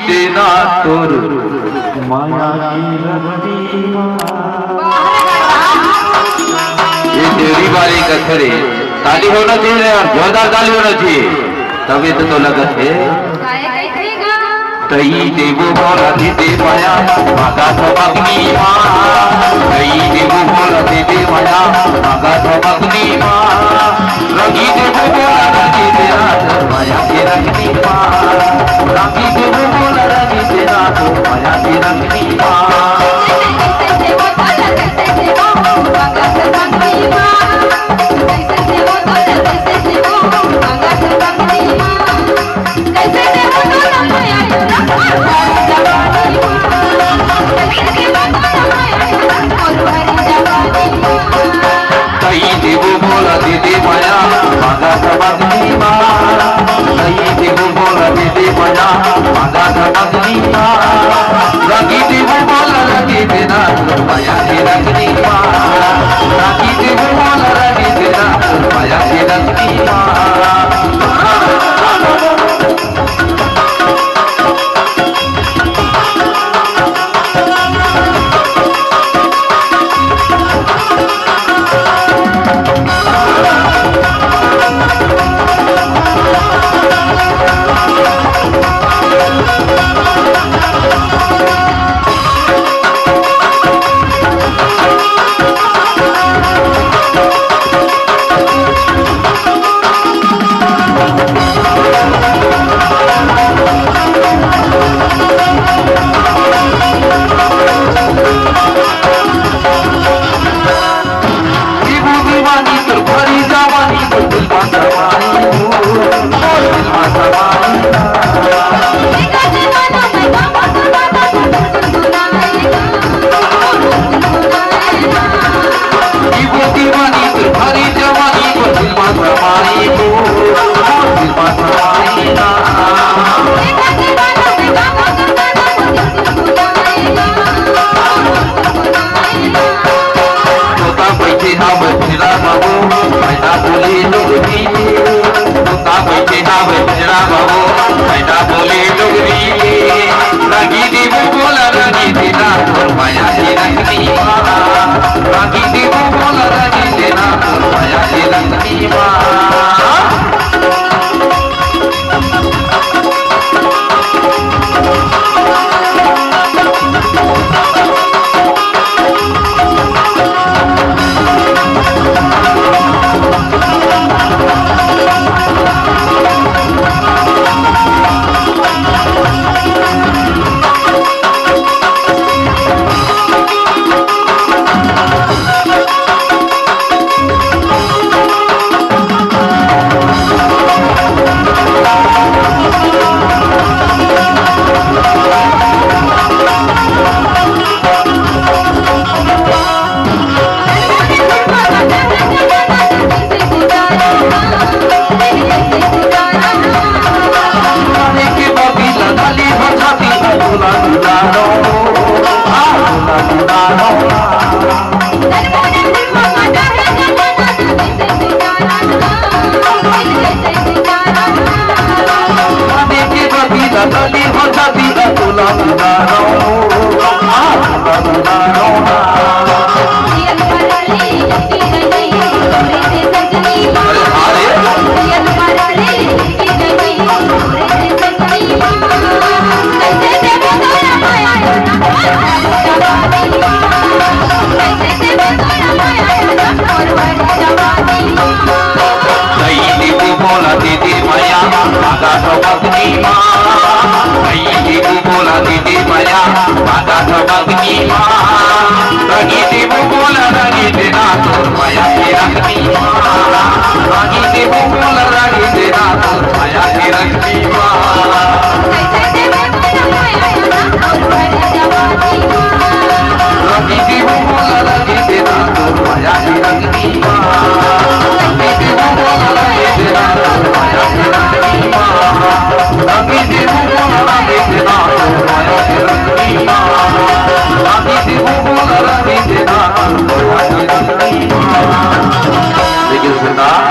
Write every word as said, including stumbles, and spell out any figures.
देना तोर माया की रंगीमा। ये तेरी बारी कथरे। ताली होना चाहिए यार, जोरदार ताली होना चाहिए, तभी तो, तो लगत है। तई देबो बोला दे दे माया, मांगा सब अपनी माँ। तई देबो बोला दे दे माया, मांगा सब अपनी माँ। रंगी देबो बोला रंगी दे रात, माया के रंगनी माँ। रंगी देबो बोला रंगी दे रात, माया के रंगनी माँ। तई देबो बोला दे दे माया, मांगा समझ नी माँ। तई देबो बोला दे दे माया, मांगा समझ नी माँ। रागी देबो बोला रागी देना, माया के रंगनी माँ। रागी देबो बोला रागी देना, माया के रंगनी माँ। तोता बैठे हावय पिंजरा बाबू, मैना बोले डोगरी में। तोता बैठे हावय पिंजरा बाबू, मैना बोले डोगरी में। रागी देबो बोला रागी देना, तोर माया के रंगनी माँ। रागी देबो बोला रागी देना, तोर माया के रंगनी माँ। लेकिन सरकार,